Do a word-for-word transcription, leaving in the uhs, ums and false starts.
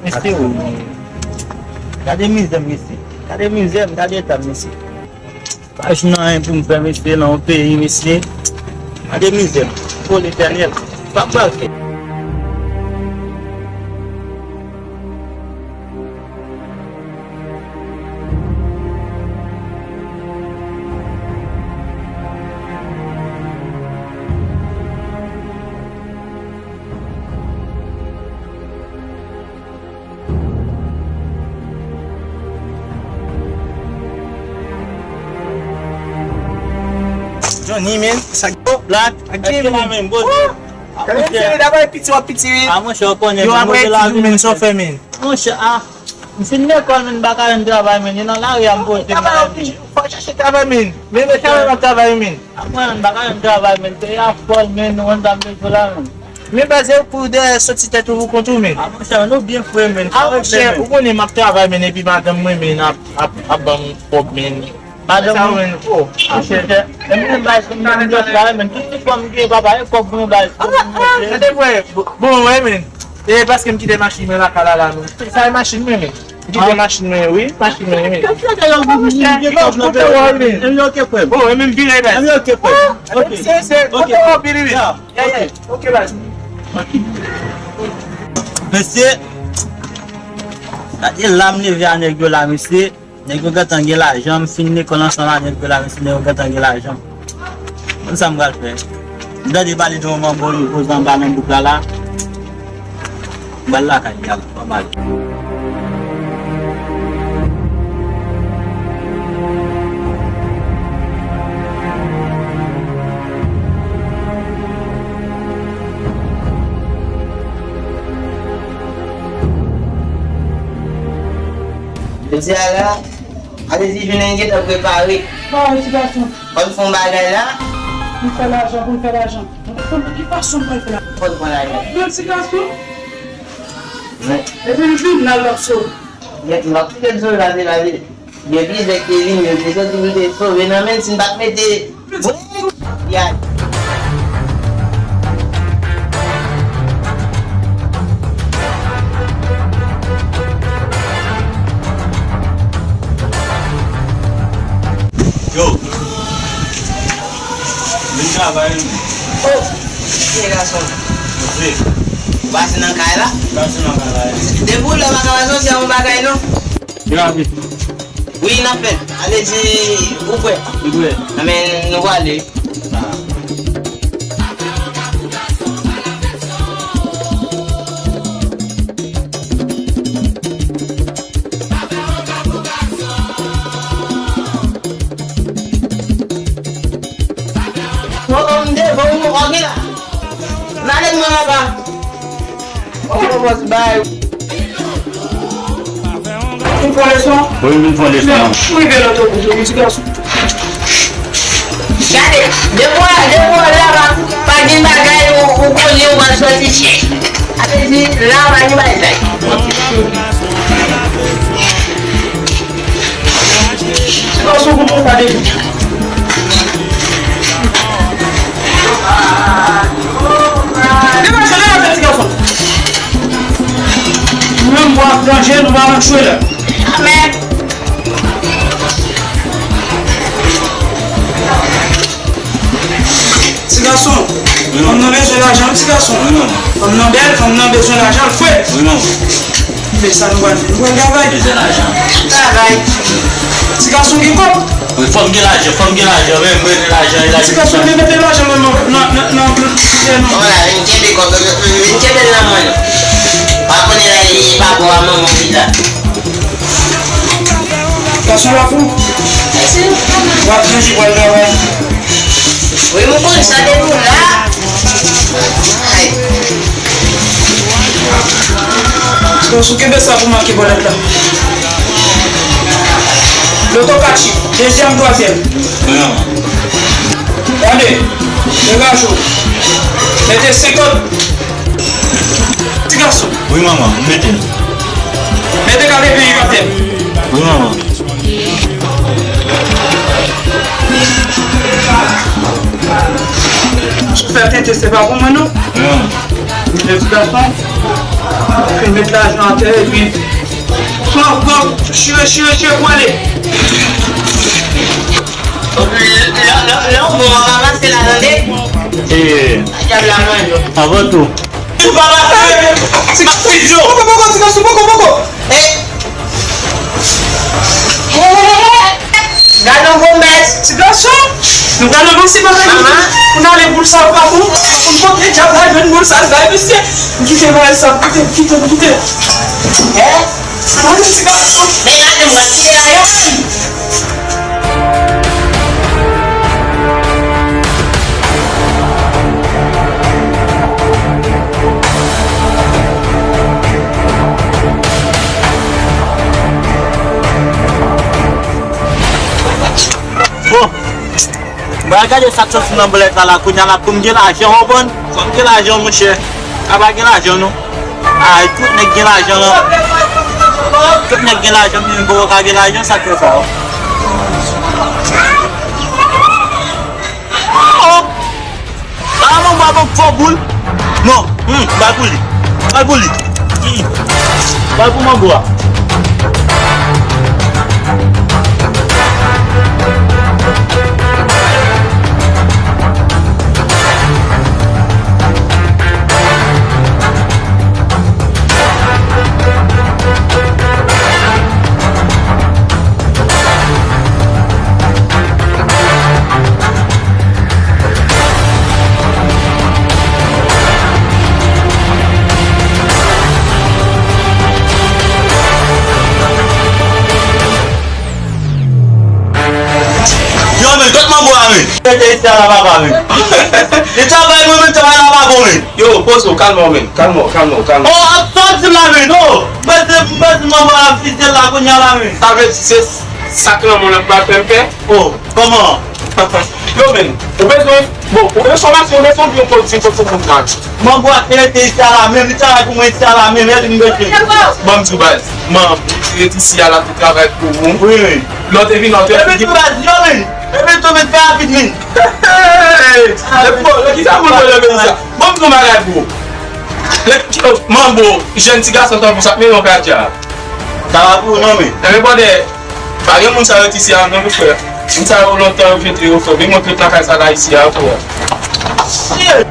Gade ou, men. Gade mizè m, mesye. Gade mizè m, gade eta m, mesye. Pa jwenn anyen pou m fè, mesye, nan yon peyi, mesye. Gade mizè m. O Letènèl, sa m pral fè? Johnny, men, sa k yo? Black, ak Jimmy. Gade m sere dabò, piti w ap piti, wi. A, monchè, ou konnen, yo ap rete di men, sa w fè, men. Monchè, a, m fin lekòl, men, m pa ka jwenn travay, men, e nan lari a m poze m la, men. Fò w chache travay, men. Men, men, travay, men, travay, men. A, mwen, m pa ka jwenn travay, men. Peyi a fòl, men, nou konn sa m bezwen la, men. Men baz, e pou dèyè soti tèt ou pou kont ou, men. A, monchè, nou byen fre, men. A, monchè, ou konnen m ap travay, men, epi madanm mwen, men, ap, ap, ap ban m kòb, men. Madanm mwen, o, a, monchè, e mwen, baz, m nan djòb la, men, tout ti kòb m gen, papa, e kòb mwen, baz, kòb mwen, monchè. Gade, frè, bon, bon, wè, men. E paske m kite machin mwen lakay la, la, men. Sa e machin mwen, men. M kite machin mwen, wi, machin mwen, men. Bon, e men m vire, baz. Ok, frè. Ok. Se, se, ok, ok, ok. Mesye, gade la m leve a nèg yo la, mesye. Nèg yo gentan gen lajan, m fin lekòl ansanm a nèg yo la, mesye, nèg yo gentan gen lajan. Konn sa m pral fè? M tande pale de yon manbo li poze anba nan bouk la la. M pral lakay li, al, m pral. Jodi a la, ale di jounen gentan prepare. Ba wi, ti gason. Fò n fè yon bagay la. Pou n fè lajan, pou n fè lajan. Pou ki fason n pral fè lajan? Fò n pran lajan. Bon, ti gason. Epi l vin la, l ap sove. Mèt, m ap kite l sove la, se la, se. Gen plizyè ki te vini, yo te soti pou te sove nan men, si n pa t mete bweng, y a. Yo, vin travay, men. O, kiyès gason? Jose. Ou pase nan kay la? Pase nan kay la, wi. Depi w la, w pa ka pa soti a yon bagay, non? Yo, wi, n ap fè. Ale di ou prè. Ou prè. Anben, nou prale. Bon, m devan w, ok la. N ale mwen anba. Ou kòmanse bay. Ou fè leson? Wi, m fè leson. Ou rive lòt bout, wi, ti gason. Gade, depi w, depi w la, pa, pa gen bagay, ou, ou konnen ou pral sòti chèch. Sa vle di, la, pa gen bagay. Ti gason, kouman w pa depi? Degaje, degaje, ti gason. Nou menm, bò a franje, nou pa nan chwe la. Amèn. Ti gason, fanm nan bezwen lajan, ti gason. Wi, manman. Fanm nan bèl, fanm nan bezwen lajan, l fre. Wi, manman. Men sa nou pral fè, nou pral travay. Bezwen lajan. Travay. Ti gason gen kòb. Wi, fò m gen lajan, fò m gen lajan, men mwen gen lajan, e lajan. Ti gason, men mete lajan nan, nan, nan, nan, nan, nan. Bon, la, vin kenbe kòb, vin kenbe l nan men nou. Pa konnen lè li pa bon a manman li la. Gason la fou. W ap chanje pral travay. Wi, m konn sa depi w la. Ay. Bon, si w kenbe sa pou make bòlèt la. Loto katchip, dezyèm, twazyèm. Gade, degaje w. Mete senkant. Ti gason. Wi, manman, m mete l. Mete kale peyi atè. Wi, manman. Sou fè tenten, se pa pou mwen, non. Wi, manman. Mete ti gason. Met lajan atè epi pran, pran, chire, chire, chire, pran ale. Lè, lè, lè, lè w bon, w ap ranmase la, tande? Dyab la mwen. Avan tou. Ou pa pa fè, ti gason, poko, poko, ti gason, poko, poko. Eh. Gade yon gwo mès. Ti gason, nou pral ranmase bagay nou. Pou n ale boul sa yo pa bon. Pou n montre dyab la jwenn boul sa l bay misye. M kite bagay sa, m kite, m kite, m kite. Eh? Mwen ti gason. Men gade mwen, kite la yo. Bon, mwen al gade sa k soti nan bòlèt la, la, kounye a la, pou m gen lajan, w konprann? Fò m gen lajan, monchè. A pa gen lajan, non. Ay, tout nèg gen lajan, non. Tout nèg gen lajan, men mwen poko ka gen lajan, sa k fè sa, o. Oh! Ah, manbo a banm fò boul. Non, hmm, bay pou li. Bay pou li. Hmm. Bay pou manbo a. Yo, men, kot manbo a, men? Mete isi a la, papa, men. Li travay mwen, men, travay la pa bon, men. Yo, poze w, kalme w, men. Kalme w, kalme w, kalme w. Oh, ap sòti la, men, oh. Mwen se, mwen se manbo a ap fize la, kounye a la, men. Sa vle di se sak lanmò nan pral fè m pè? Oh, kòman? Yo, men, ou bezwen, bon, ou bezwen enfòmasyon, ou bezwen yon pwodui pou moun nan. Manbo a te rete isi a la menm, li travay pou mwen isi a la menm, e li m bezwen. Ban m di w baz, man, li te rete isi a la, te travay pou ou. Wi, wi. Lè w te vin la, w te... Epi tou baz, yo, men. Epi tou, men, fè rapid, men. Hey! Epi bon, lè ki sa moun mwen nan peyi sa? Ban m di w bagay, bro. Lè ki, oh, manbo, jèn ti gason tankou sa, men yon kadya. Sa va pou ou, non, men. Ebyen, brother, pa gen moun sa yo t isi a, non, frè. Moun sa yo lontan yo jete yo, frè. Men mwen k ret nan kay sa la isi a, frè. Shit!